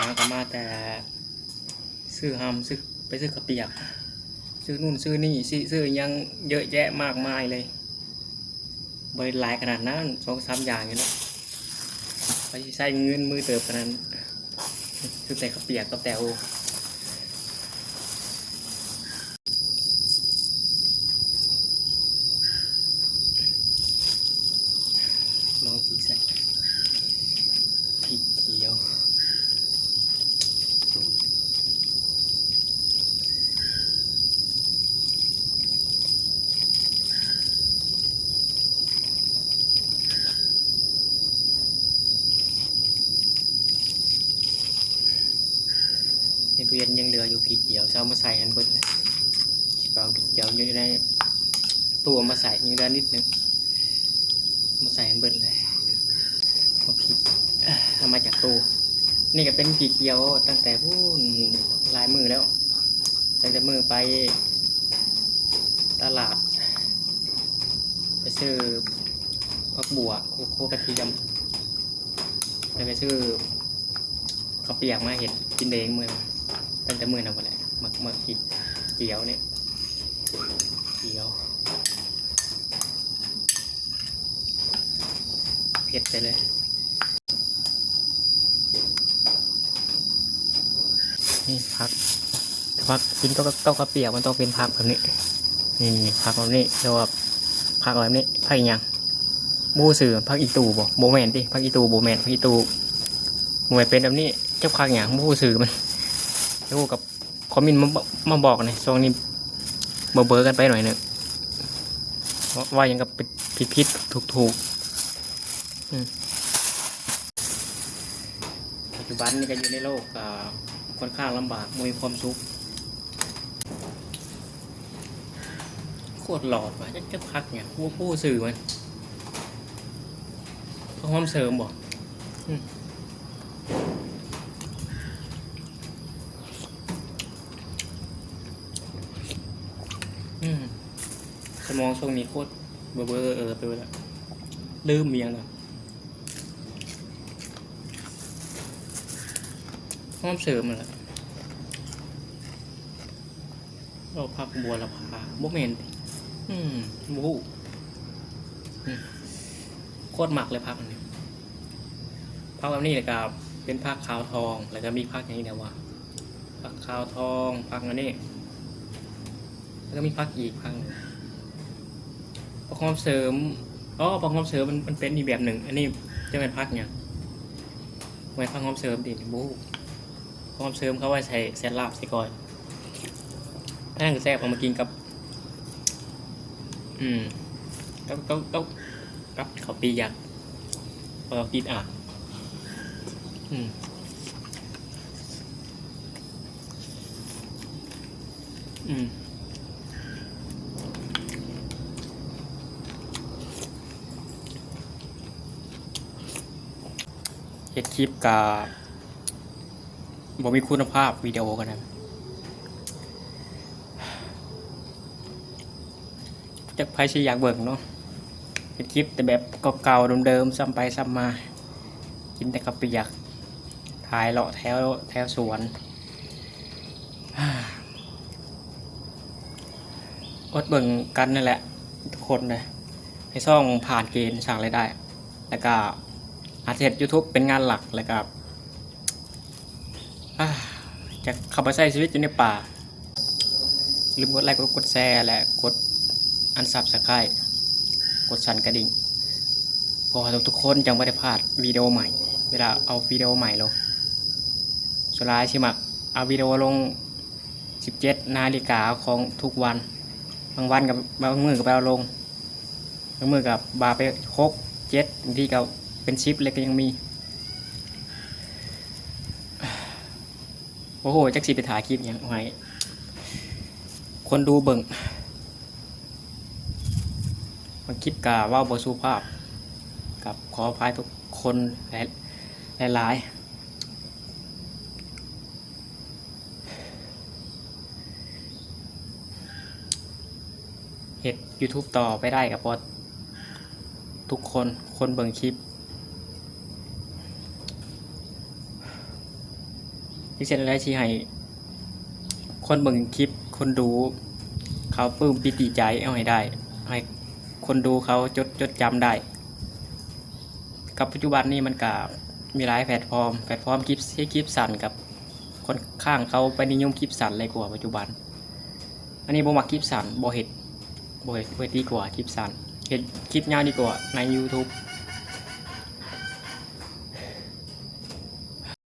ຫາກໍມາແຕ່ຊື້ຫຳ ຊື້ ໄປຊື້ເຂົ້າປຽກ ຊື້ນັ້ນຊື້ນີ້ ຊື້ ຊື້ຫຍັງເຍອະແຍະມາກມາຍເລີຍ. ບໍ່ໄດ້ຫຼາຍຂະໜາດນັ້ນ ສອງສາມຢ່າງນີ້ແຫຼະ ໃຜຊິໃຊ້ເງິນມືເຕີບປານນັ້ນ ຊື້ແຕ່ເຂົ້າປຽກກັບແຕ່ໂອ. ລອງກິນໃສ່ ພລິກຂຽວ. ໃນຕູ້ເຢັນຍັງເຫຼືອຢູ່ ພລິກຂຽວ ຊິເອົາມາໃສ່ຫັ້ນເບິດເລີຍ ຊິເອົາພລິກຂຽວຢູ່ໃນຕູ້ເອົາມາໃສ່ ຍັງເຫຼືອນິດໜຶ່ງ ມາໃສ່ໃຫ້ເບິດເລີຍ ເອົາພລິກ ເອົາມາຈາກຕູ້. ນີ້ກໍເປັນພລິກຂຽວຕັ້ງແຕ່ພຸ້ນຫຼາຍມື້ແລ້ວ ຕັ້ງແຕ່ມື້ໄປຕະຫຼາດ ໄປຊື້ຜັກບົ່ວ ໂຄກະທຽມ ແລ້ວກໍຊື້ ເຂົ້າປຽກມາເຮັດກິນເອງມື້ ຕັ້ງແຕ່ມື້ນັ້ນພຸ້ນແຫຼະ ໝາກ ໝາກພລິກຂຽວນີ້ ຂຽວ ເຜັດໄປເລີຍ. ນີ້ຜັກ ຜັກກິນກັບ ກັບເຂົ້າປຽກ ມັນຕ້ອງເປັນຜັກແບບນີ້ ນີ້ ນີ້ ຜັກແບບນີ້ ຫຼືວ່າຜັກແບບນີ້ ຜັກອີ່ຫຍັງ ບໍ່ຮູ້ຊື່ ຜັກອີ່ຕູ່ບໍ? ບໍ່ແມ່ນຕິ ຜັກອີ່ຕູ່ບໍ່ແມ່ນ ຜັກອີ່ຕູ່ບໍ່ແມ່ນ ເປັນແບບນີ້ ຈັກຜັກຫຍັງ ບໍ່ຮູ້ຊື່ມັນ ຮູ້ກໍຄອມເມັນມາ ມາບອກແດ່ ຊ່ວງນີ້ເບີໆກັນໄປໜ້ອຍໜຶ່ງ ເວົ້າຫຍັງກໍຜິດໆ ຖືກໆ ອືມ. ປັດຈຸບັນນີ້ກໍຢູ່ໃນໂລກ ອ່າ ຂ້ອນຂ້າງລຳບາກ ບໍ່ມີຄວາມສຸກ ໂຄດຫຼອດວ່າ ຈັກ ຈັກຜັກຫຍັງ ບໍ່ຮູ້ຊື່ມັນ ຜັກຫອມເສີມບໍ? ອືມ ອືມ ສະໝອງຊ່ວງນີ້ໂຄດເບີໆ ເອີໆ ໄປເບິດລະ ລືມອີ່ຫຍັງລະ ຫອມເສີມຫັ້ນລະ ໂອ້ ຜັກບົວລະພາ ບໍ່ແມ່ນຕິ ອືມ ບໍ່ຮູ້ ອືມ ໂຄດມັກເລີຍຜັກອັນນີ້ ຜັກແບບນີ້ ແລ້ວກໍເປັນຜັກຂາວທອງ ແລ້ວກໍມີຜັກຫຍັງອີກແດ່ວະ ຜັກຂາວທອງ ຜັກອັນນີ້ ແລ້ວກໍມີຜັກອີກ ຜັກ ຜັກຫອມເສີມ ອໍ ຜັກຫອມເສີມມັນ ມັນເປັນອີກແບບໜຶ່ງ ອັນນີ້ຈະແມ່ນຜັກຫຍັງ ແມ່ນຜັກຫອມເສີມຕິ ບໍ່ຮູ້ ຜັກຫອມເສີມເຂົາໄວ້ໃສ່ ໃສ່ລາບ ໃສ່ກ້ອຍ ອັນນັ້ນກໍແຊບ ເອົາມາກິນກັບ ອືມ ກັບ ກັບ ກັບ ກັບເຂົ້າປຽກ ເຂົ້າປຽກ ອາ ອືມ ອືມ ເຮັດຄລິບກະ ບໍ່ມີຄຸນນະພາບ ວິດີໂອກໍໄດ້ ຈັກໃຜຊິຢາກເບິ່ງເນາະ ເຮັດຄລິບແຕ່ແບບເກົ່າໆ ເດີມໆ ຊ້ຳໄປຊ້ຳມາ ກິນແຕ່ເຂົ້າປຽກ ຖ່າຍເລາະແຖວ ແຖວສວນ ອົດເບິ່ງກັນນັ້ນແຫຼະທຸກຄົນເດີ ໃຫ້ຊ່ອງຜ່ານເກນສ້າງລາຍໄດ້ ແລ້ວກະອາດເຮັດຢູທູບເປັນງານຫຼັກ ແລ້ວກະ ອາ ຈະເຂົ້າໄປໃຊ້ຊີວິດຢູ່ໃນປ່າ ຢ່າລືມກົດໄລ ກົດ ກົດແຊ ແລະ ກົດອັນຊັບສະໄຄຣບ໌ ກົດສັ່ນກະດິ່ງ ເພື່ອວ່າທຸກໆຄົນຈັ່ງບໍ່ໄດ້ພາດວິດີໂອໃໝ່ ເວລາເອົາວິດີໂອໃໝ່ລົງ. ສ່ວນຫຼາຍຊິມັກເອົາວິດີໂອລົງສິບເຈັດນາລິກາຂອງທຸກວັນ, ບາງວັນກໍ ບາງມື້ກໍບໍ່ໄດ້ເອົາລົງ. ບາງມື້ກໍບາໄປຫົກ ເຈັດ ບາງທີກໍເປັນສິບເລີຍກໍຍັງມີ. ໂອ້ໂຫ ຈັກຊິໄປຖ່າຍຄລິບຫຍັງໃຫ້ຄົນດູເບິ່ງ. ບາງຄລິບກໍເວົ້າບໍ່ສຸພາບ, ກໍຂໍອະໄພທຸກຄົນຫຼາຍໆ. ເຮັດຢູທູບຕໍ່ໄປໄດ້ກໍເພາະທຸກຄົນ, ຄົນເບິ່ງຄລິບ. ເຮັດຈັ່ງໃດຊິໃຫ້ຄົນເບິ່ງຄລິບ ຄົນດູເຂົາປຶ້ມປີຕິໃຈເອົາໃຫ້ໄດ້ ໃຫ້ຄົນດູເຂົາຈົດ ຈົດຈຳໄດ້. ກັບປັດຈຸບັນນີ້ມັນກະມີຫຼາຍແພລດຟອມ ແພລດຟອມຄລິບ ເຮັດຄລິບສັ້ນ ກັບຂ້ອນຂ້າງເຂົາໄປນິຍົມຄລິບສັ້ນຫຼາຍກວ່າປັດຈຸບັນ. ອັນນີ້ບໍ່ມັກຄລິບສັ້ນ ບໍ່ເຮັດ ບໍ່ເຮັດ ບໍ່ເຮັດດີກວ່າຄລິບສັ້ນ ເຮັດຄລິບຍາວດີກວ່າໃນຢູທູບ.